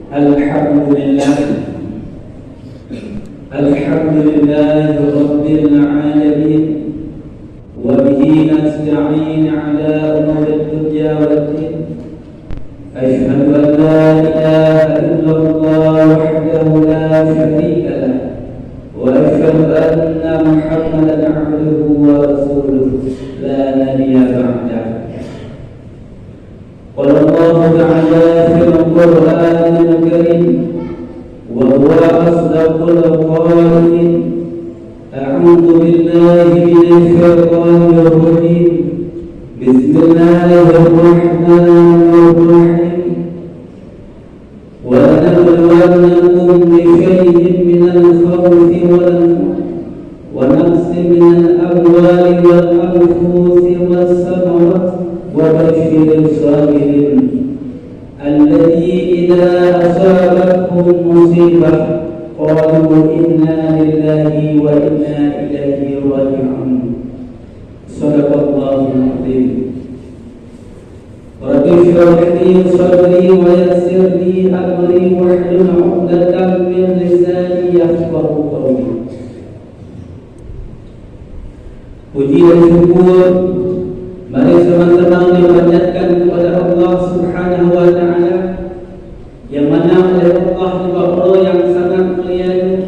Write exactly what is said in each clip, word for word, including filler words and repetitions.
الحمد لله. الحمد لله رب العالمين. وبه نستعين على أمور الدنيا والدين. أشهد أن لا إله إلا الله وحده لا شريك له، وأشهد أن محمدا عبده ورسوله لا نبي بعده. قال الله تعالى في القرآن الكريم، وهو أصدق القائلين: أعوذ بالله من الشيطان الرجيم. بسم الله الرحمن الرحيم. ولنبلونكم بشيء من الخوف والجوع ونقص من الأموال والأنفس والثمرات وبشر الصابرين. الذي إذا أصابتهم مصيبة قالوا إنا لله وإنا إليه راجعون. صدق الله العظيم. رب اشرح لي صدري ويسر لي أمري واحلل عقدة من لساني يفقهوا قولي. Puji dan syukur mari sama-sama dipanjatkan kepada Allah Subhanahu wa Ta'ala, yang mana oleh Allah nibak uroe nyang sangat mulia nyoe,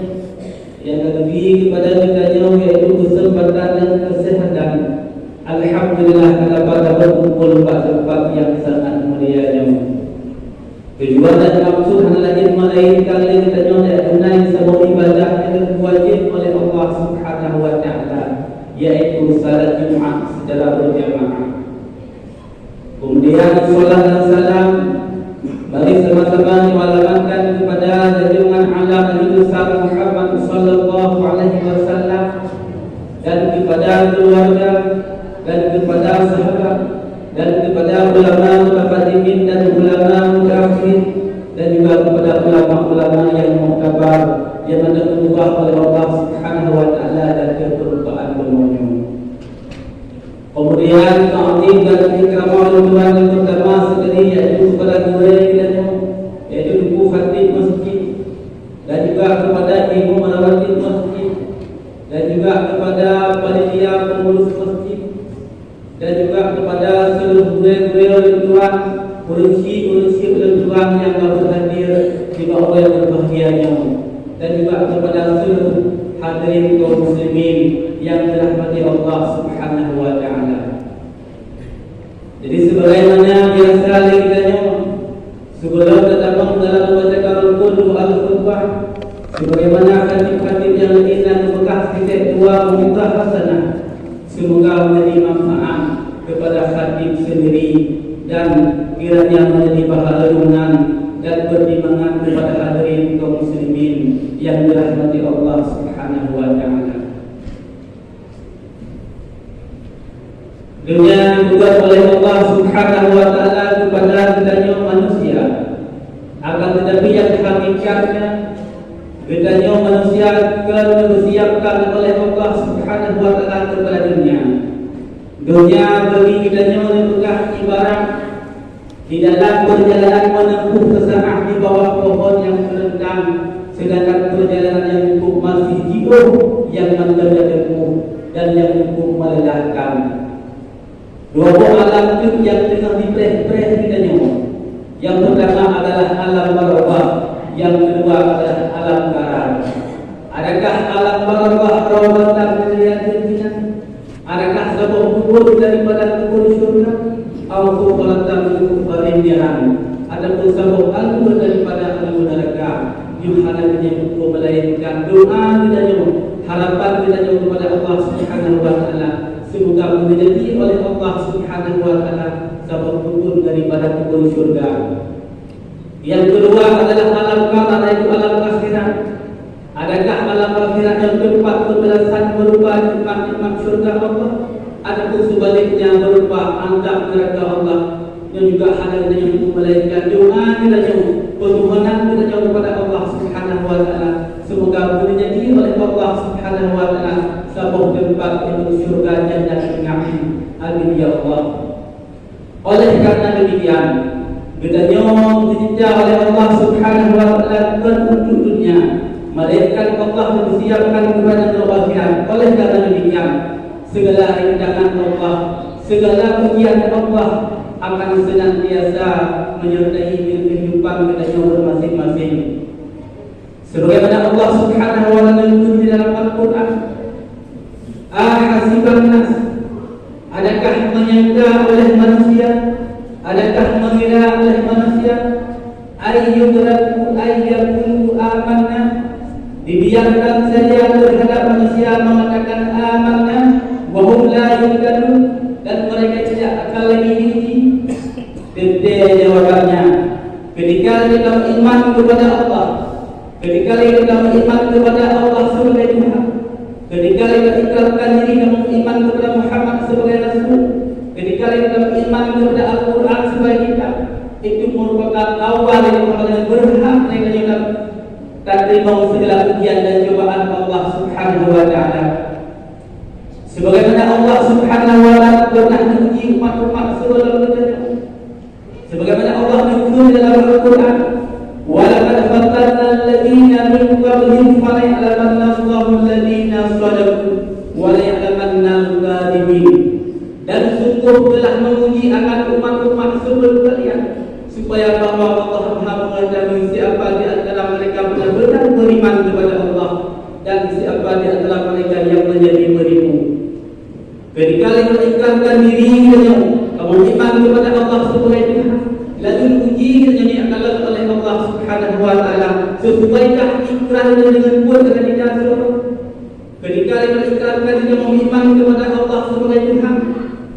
nyang ka geubri kepada geutanyoe, yaitu keuseumpatan dan keuseuhatan. Alhamdulillah, ka dapat, dapat beukumpul bak teumpat nyang sangat mulia nyoe. Tujuan dan maksud hana laén meulaénkan lé geutanyoe jak tunai saboh ibadat nyang geuwajéb oleh Allah Subhanahu wa Ta'ala, yaitu salat Jumat secara berjamaah. Kemudian, salat dan salam mari sama-sama dialamatkan kepada junjungan alam Nabi besar Muhammad sallallahu alaihi wasallam, dan kepada keluarga, dan kepada sahabat, dan kepada ulama mutaqaddimin dan ulama mutaakhirin, dan juga kepada ulama-ulama yang muktabar yang mana diubah oleh Allah Subhanahu wa Ta'ala dan keterlupaan dunia. Kemudian, takzim dan ikram ulôn tuan yang pertama sekali, yaitu kepada gurée geutanyoe, yaitu Teungku Khatib Masjid, dan juga kepada Ibu Merawati Masjid, dan juga kepada panitia pengurus masjid, dan juga kepada seluruh gurée-gurée ulôn tuan, ureueng syik-ureueng syik ulôn tuan nyang ka berhadir di bak uroe nyang berbahagia nyoe, dan juga kepada seluruh hadirin kaum muslimin yang dirahmati Allah Subhanahu wa Ta'ala. Jadi, sebagaimana biasa lé geutanyoe, sebelum tatamong dalam membacakan rukun doa al-khutbah, sebagaimana khatib-khatib nyang laén na geupeugah, sitiep dua mau'izah hasanah, semoga menjadi manfaat kepada khatib sendiri dan kiranya menjadi bahan renungan dan pertimbangan kepada hadirin kaum muslimin yang dirahmati Allah Subhanahu wa Ta'ala. Donya dibuat oleh Allah Subhanahu wa Ta'ala kepada geutanyoe manusia. Akan tetapi, nyang hakikatnya, geutanyoe manusia kon geusiapkan oleh Allah Subhanahu wa Ta'ala kepada donya. Donya bagi geutanyoe dipeugah ibarat di dalam perjalanan menempuh seusaat di bawah pohon nyang seureuntang, sedangkan perjalanan nyang cukup masih jiôh nyang mantong tatempuh dan nyang cukup melelahkan. Dua boh alam teuk nyang teungoh dipreh-preh geutanyoe. Nyang peurtama adalah alam barzakh, nyang keudua adalah alam karam. Adakah alam barzakh roh bantang keulian jeuet jinan? Adakah saboh kubur daripada kubur syurga? Au hufratan min hufarin niran? Ataupun saboh aleue daripada aleue neuraka? Nyoe hana geutanyoe peubuet meulaénkan doa geutanyoe, harapan geutanyoe kepada Allah Subhanahu wa Ta'ala, semoga meunjadi oleh Allah Subhanahu wa Ta'ala saboh kubur daripada kubur syurga. Nyang keudua adalah alam karam, yaitu alam akhirat. Adakah alam akhirat nyoe teumpat peubalasan meurupa nikmat-nikmat syurga Allah, ataupun seubaliknya meurupa azab neuraka Allah? Nyoe juga hana geutanyoe peubuet meulaénkan doa geutanyoe, peumohonan geutanyoe kepada Allah Subhanahu wa Ta'ala, semoga meunjadi oleh Allah Subhanahu wa Ta'ala saboh teumpat, yaitu syurga Jannatin Na'im. Amin ya Allah. Oleh karena demikian, geutanyoe diceurita oleh Allah Subhanahu Bukan untuk dunia, melainkan Allah mempersiapkan kepada akhirat. Oleh karena demikian, segala rintangan Allah, segala ujian Allah akan senantiasa menyertai kehidupan kita nyoe masing-masing. Sebagaimana Allah Subhanahu wa Ta'ala menyebut di dalam Al-Quran, "Ahasiban nas," adakah menyangka oleh manusia, adakah mengira oleh manusia, "ay yutraku ay yaqulu amanna," dibiarkan saja terhadap manusia mengatakan amanna, "wa hum la yuftanun," dan mereka tidak akan lagi diuji? Teuntèe jawabannya, ketika kita beriman kepada Allah, ketika kita beriman kepada Allah sebagai Tuhan, ketika kita ikrarkan diri dan beriman kepada Muhammad sebagai Rasul, ketika kita beriman kepada Al-Quran sebagai kitab, itu merupakan awal yang paling berhak kita terima segala ujian dan cobaan Allah Subhanahu wa Ta'ala. Sebagaimana Allah Subhanahu wa Ta'ala pernah menguji umat-umat sebelum kita, sebagaimana Allah menyebut dalam Al-Quran, "Wa laqad fatanna alladziina min qablihim falaya'lamanna Allahu alladziina shadaqu wa laya'lamanna al-kadzibin." Dan sungguh telah menguji akan umat-umat sebelum kalian, supaya bahwa Allah Maha mengetahui siapa di antara mereka benar-benar beriman kepada Allah dan siapa di antara mereka yang menjadi menipu. Ketika lewat ikrarkan diri kita nyoe, kamu iman kepada Allah sebagai Tuhan, lalu uji kita nyoe akan lakukan oleh Allah Subhanahu wa Ta'ala. Sesuaikah ikrar kita dengan buat dan kita seorang? Ketika lewat ikrarkan diri kamu iman kepada Allah sebagai Tuhan,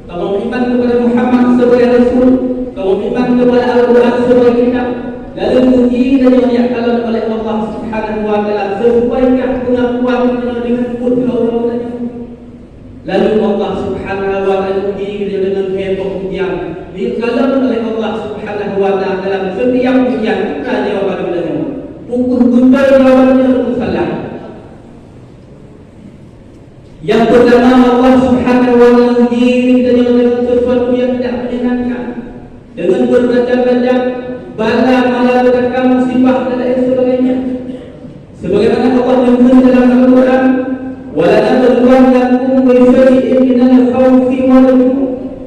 kamu iman kepada Muhammad sebagai Rasul, kamu iman kepada Al-Quran sebagai kitab, lalu uji kita nyoe akan lakukan oleh Allah Subhanahu wa Ta'ala. Sesuaikah pengakuan kita dengan buat kita orang-orang tadi? Lalu Allah Subhanahu wa Ta'ala uji kita dengan heboh ujian. Dikalon oleh Allah Subhanahu wa Ta'ala dalam setiap ujian, kita jawaban kita nyoe. Pukul beutôi jawaban kita pun salah. Yang pertama, Allah Subhanahu wa Ta'ala uji kita nyoe dengan sesuatu yang tidak menyenangkan, dengan bermacam-macam bala malapetaka, musibah dan lain sebagainya. Sebagaimana Allah menyebut dalam Al-Quran, "Wa lanabluwannakum bi syai'in minal khawfi wal ju'i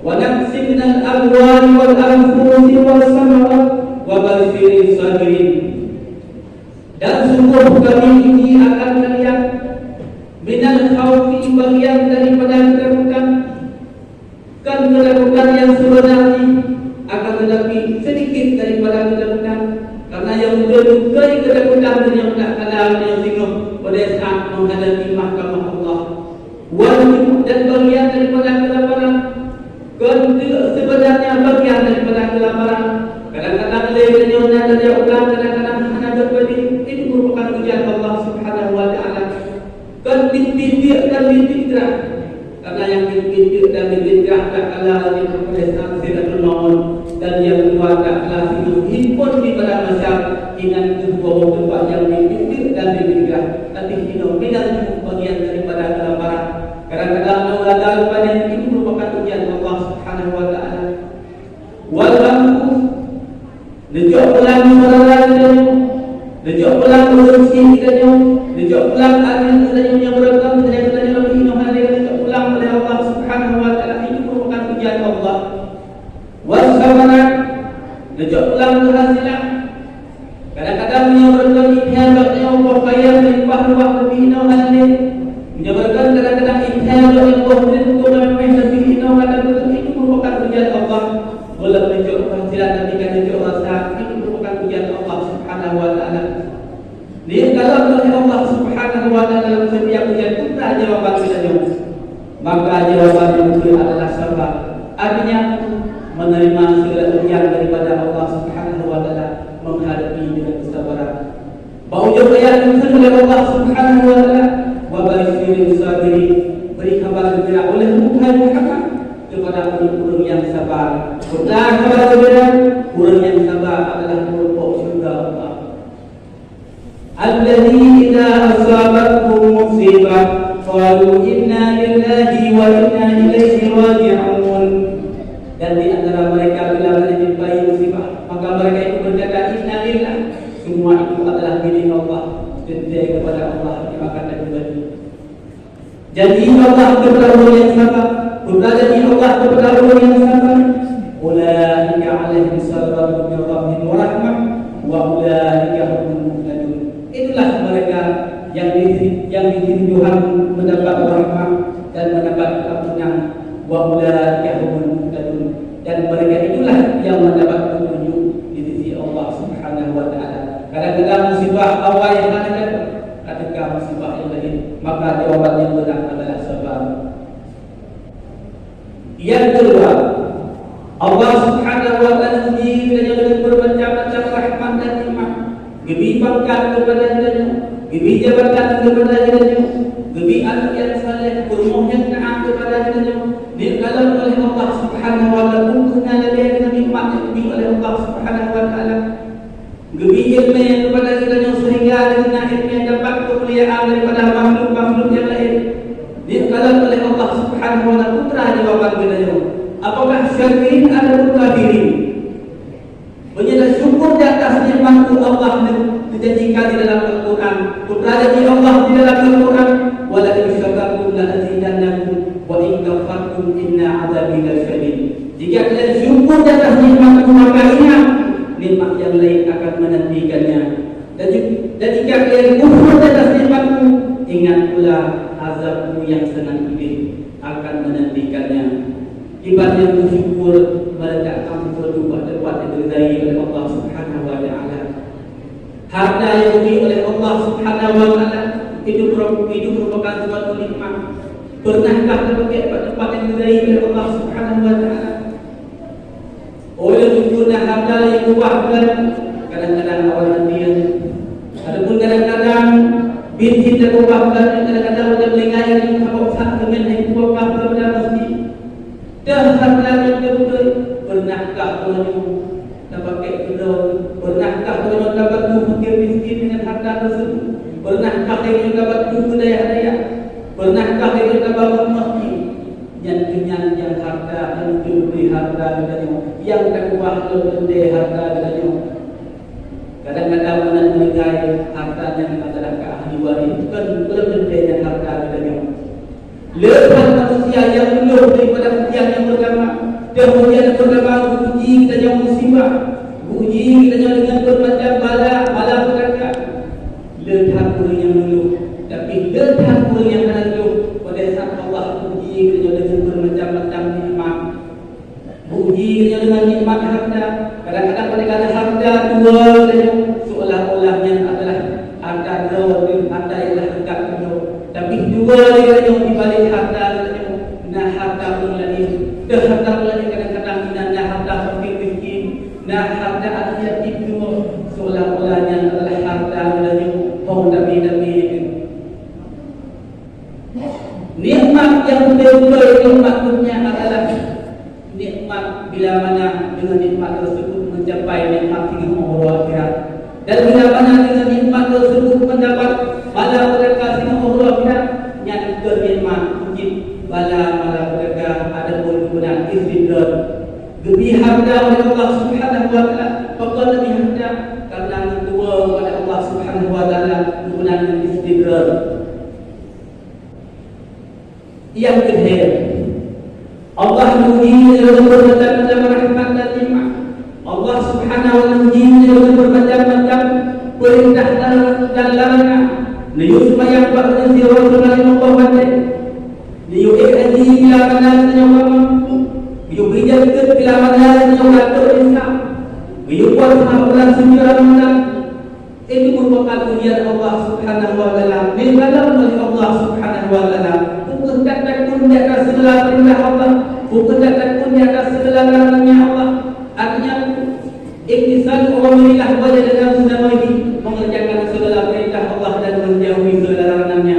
wa naqsin minal amwali wal anfusi was samarat wa basyiris sabirin." Dan sungguh Kami uji akan kalian, minal khawfi, bagian daripada ketakutan, kan ketakutan yang sebenar jih, akan tetapi sedikit daripada ketakutan. Karena yang beutôi-beutôi ketakutan dan yang tak kala dan yang singoh pada saat menghadapi mahkamah Allah. Wal ju'i, dan bagian daripada kelaparan, kan sebenarnya bagian daripada kelaparan. Kadang-kadang lé tanyoe na tajak ulang, kadang-kadang hana jeuet badi. Itu merupakan ujian Allah Subhanahu wa Ta'ala. Kan biet-biet, kan biet-biet grah. Karena yang biet-biet dan biet-biet grah tak kala lagi kepada saat Sidratul Maut, dan yang kedua tak kala singoh himpon di padang mahsyar, inan keuh boh teumpat yang biet-biet dan biet-biet grah. Tapi inoe minal ju'i, bagian daripada kelaparan. Kadang-kadang Allah Ta'ala itu merupakan ujian Allah Subhanahu wa Ta'ala. Wal anfus, neujok pulang syedara geutanyoe, neujok pulang ureueng chik geutanyoe, neujok pulang aneuk geutanyoe nyang beureukat, geutanyoe, geutanyoe Nabi Nuh alaihi neujok pulang oleh Allah Subhanahu wa Ta'ala, itu merupakan ujian Allah. Was samarat, neujok pulang keberhasilan. Kadang-kadang meunyoe beureukat ikhlas geutanyoe boh payah meulimpah ruah leubeh inoe hana lé. Meunyoe beureukat kadang-kadang ikhlas geutanyoe boh jeuet keu meuméh leubeh inoe hana lé, itu merupakan ujian Allah. Walaupun neujok keberhasilan tapi ka neujok rasa, itu merupakan ujian Allah Subhanahu wa Ta'ala. Dikalon oleh Allah Subhanahu wa Ta'ala dalam setiap ujian, teuntèe jawaban geutanyoe. Maka jawaban yang betul adalah sabar. Artinya, menerima segala ujian daripada Allah Subhanahu wa Ta'ala, menghadapi dengan kesabaran. Bak ujong ayat dikheun oleh Allah Subhanahu wa Ta'ala, "Wa basyiris sabirin," beri kabar gembira oleh Muhammad kepada ureueng-ureueng yang sabar. Beri kabar gembira, ureueng yang sabar adalah kelompok syurga Allah. "Allazi idza asabathum musibah qalu inna lillahi wa inna ilaihi raji'un." Dan di antara mereka bila dijumpai musibah, maka mereka itu berkata, "Inna lillah." Sungguh Semua itu adalah milik Allah, teuntèe kepada Allah, dimakan dan dibagi. Janji Allah kepada orang yang sabar, peurintah janji Allah kepada orang yang sabar. Ulaika alaihim salawatun min rabbihim wa rahmah, wa ulaika humul muhtadun. Itulah mereka yang di, yang diberi Tuhan mendapat rahmat dan mendapat keampunan. Wa ulaika humul muhtadun. Dan mereka itulah yang mendapat petunjuk di sisi Allah Subhanahu wa Taala. Kadang-kadang musibah awai hana jatuh, kadang musibah yang lain, maka jawaban yang benar adalah sabar. Yang kedua, Allah Subhanahu wa Taala uji geutanyoe dengan bermacam-macam rahmat dan nikmat. Geubri pangkat kepada geutanyoe, geubri jabatan kepada geutanyoe, geubri aneuk nyang saleh, peurumoh nyang taat kepada geutanyoe. Neukalon oleh Allah Subhanahu wa Taala, peue na lagèe nikmat nyang geubri oleh Allah Subhanahu wa Taala. Geubri iéleumé kepada geutanyoe sehingga geutanyoe dapat keumuliaan daripada makhluk-makhluk nyang laén. Neukalon oleh Allah Subhanahu wa Taala, peue jawaban geutanyoe. Apakah syakirin atawa kafirin? Meunyoe syukur di atas nikmat Allah neujanjikan di dalam Al-Quran. Peue janji Allah di dalam Al-Quran? "Wa la in syakartum la azidannakum, wa in kafartum inna adzabi lasyadid." Jika kalian syukur di atas nikmat-Ku, maka ingat, nikmat yang lain akan menantikannya. Dan ju-, dan jika kalian kufur di atas nikmat-Ku, ingat pula, azab-Ku yang sangat pedih akan menantikannya. Ibarat nyang bersyukur, mereka akan bersyukur bak tempat yang diridai oleh Allah Subhanahu wa Taala. Harta yang diberi oleh Allah Subhanahu wa Taala itu merup-, itu merupakan suatu nikmat. Pernahkah terpakai bak tempat yang diridai oleh Allah Subhanahu wa Taala? Oleh itu, na harta nyang ubah geutanyoe, kadang-kadang awai hati. Ataupun kadang-kadang bensin nyang ubah geutanyoe, kadang-kadang ureueng meuninggai nyang sabab sat keumen hai kuah kah keupada masjid. Dah harta nyang teubeutôi, pernahkah geutanyoe tapakai keudroe? Pernahkah geutanyoe tabantu fakir miskin dengan harta tersebut? Pernahkah geutanyoe tabantu keu dayah-dayah? Pernahkah geutanyoe tabangun masjid? Nyan keuh nyan nyang harta, nyang teuntèe harta geutanyoe, nyang takeubah lom teuntèe harta geutanyoe. Kadang-kadang meunan meuninggai, harta nyan adalah keu ahli waréh, kon lom teuntèe nyan harta geutanyoe. Le that manusia nyang lulôh daripada ujian nyang pertama, dan ujian nyang pertama geuuji geutanyoe musibah, geuuji geutanyoe deungon bermacam bala, bala petaka. Le that ureueng nyang lulôh, tapi le that ureueng nyang hana lulôh, pada saat Allah uji geutanyoe deungon bermacam-macam nikmat. Uji geutanyoe deungon nikmat harta. Kadang-kadang pada kala harta tuwoe geutanyoe, seolah-olah nyan adalah harta droe, harta nyang lheueh that geutanyoe. Tapi tuwoe geutanyoe dibalik harta geutanyoe, na harta ureueng laén. Teuh harta ureueng laén kadang-kadang inan na harta fakir miskin. Na harta aneuk yatim tuwoe, seolah-olah nyan adalah harta geutanyoe, hong dami-dami. Nikmat nyang beutôi-beutôi nikmat dunia adalah nikmat bila mana dengan nikmat tersebut mencapai nikmat singoh uroe akhirat. Dan bila mana dengan nikmat tersebut mendapat malapetaka singoh uroe akhirat, nyan keuh nikmat mungkin bala malapetaka ataupun geupeuna istidraj. Geubri harta oleh Allah Subhanahu wa Taala, pakon geubri harta? Karena meutuwö pada Allah Subhanahu wa Taala, meunan istidraj. Nyang keudua, Allah uji lé ureueng bermacam-macam rahmat dan nikmat. Allah Subhanahu wa Taala uji lé ureueng bermacam-macam peurintah dan larangan. Neuyue seumayang bak ureueng sidroe lima boh watèe. Neuyue ék haji bila mana geutanyoe ka mampu. Neuyue bri zakeuet bila mana geutanyoe ka trok nisab. Neuyue puasa bulan suci Ramadhan. Itu merupakan ujian Allah Subhanahu wa Taala. Neukalon oleh Allah Subhanahu wa Taala. Bukon that takun di atas segala perintah Allah. Bukon that takun di atas segala larangan Allah. Artinya, imtisalu awamirillah wa jadanabu nawahi, mengerjakan segala perintah Allah dan menjauhi segala larangan-Nya.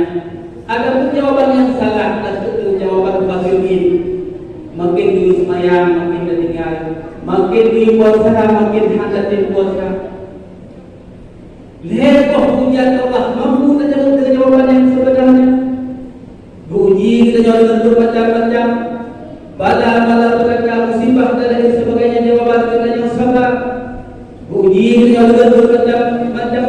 Adapun jawaban yang salah, taseukeue jawaban fasikin. Makin geuyue seumayang, makin tatinggai. Makin geuyue puasa, makin hana tatem puasa. Lhèe boh ujian Allah mampu tajaweueb dengan jawaban yang sebenarnya. Geuuji geutanyoe deungon bermacam-macam bala, malapetaka, musibah dan lain sebagainya, jawaban geutanyoe sabar. Geuuji geutanyoe deungon bermacam-macam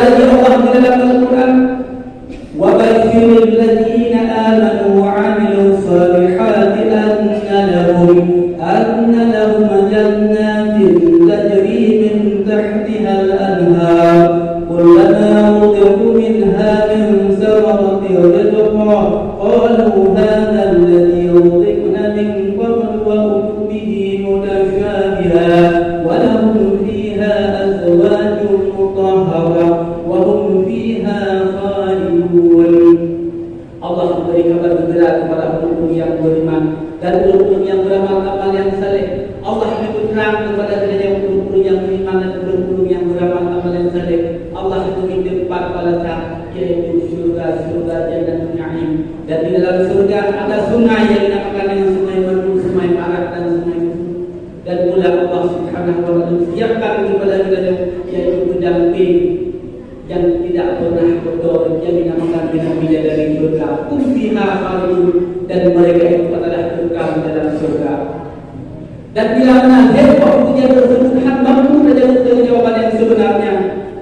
Jadi Allah di dalam Al-Quran, "Wa basyiril ladzina amanu wa amilus salihati anna lahum, anna lahum jannatin tajri min tahtihal anhar, kullama ruziqu minha min thamaratir rizqa, qalu hadha alladhi ruziqna min qablu wa utu bihi mutashabiha, wa lahum fiha azwajun mutahharah, wa hum fiha khalidun." Allah memberi kabar gembira kepada ureuëng-ureuëng nyang beriman dan ureuëng-ureuëng nyang beramal amal nyang saleh. Allah geupeutrang kepada geutanyoe ureuëng-ureuëng nyang beriman dan ureuëng-ureuëng nyang beramal amal nyang saleh. Allah geubri teumpat balasan, yaitu syurga-syurga Jannatun Naim. Dan di dalam syurga ada sungai yang dinamakan dengan Sungai Madu, Sungai Arak, dan Sungai Susu. Dan pula Allah Subhanahu wa Taala siapkan kepada geutanyoe, yaitu pendamping yang tidak pernah kotor, yang dinamakan dengan bidadari syurga. Hum fiha khalidun, dan mereka itu adalah kekal di dalam syurga. Dan bila mana hebat pujian tersebut, hak mampu menjawab jawaban yang sebenarnya.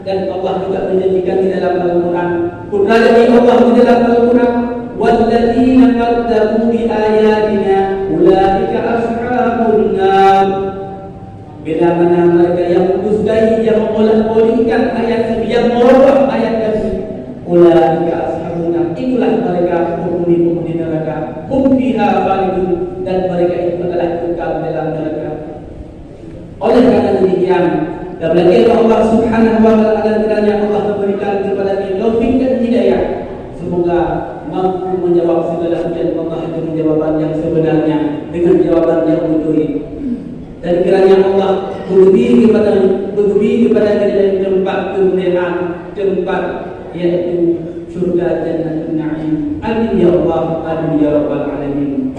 Dan Allah juga menjanjikan di dalam Al-Quran. Pun jadi Allah di dalam Al-Quran, "Walladzina kadzdzabu bi ayatina ulaika ashabun nar." Bila mana mereka yang mendustai, yang membolak-balikkan ayat, yang merubah ayat Kami, ulaika ashabun nar, itulah mereka penghuni-penghuni neraka. Hum fiha khalidun, dan mereka itu adalah kekal dalam neraka. Oleh karena demikian, dan lagi Allah Subhanahu wa Taala kiranya Allah memberikan kepada kita taufik dan hidayah, semoga mampu menjawab segala ujian Allah dengan jawaban yang sebenarnya, dengan jawaban yang betul. Dan kiranya Allah beri kepada, beri kepada kita tempat kemuliaan, tempat, yaitu syurga Jannatun Naim. Amin ya Allah, amin ya Rabbal Alamin.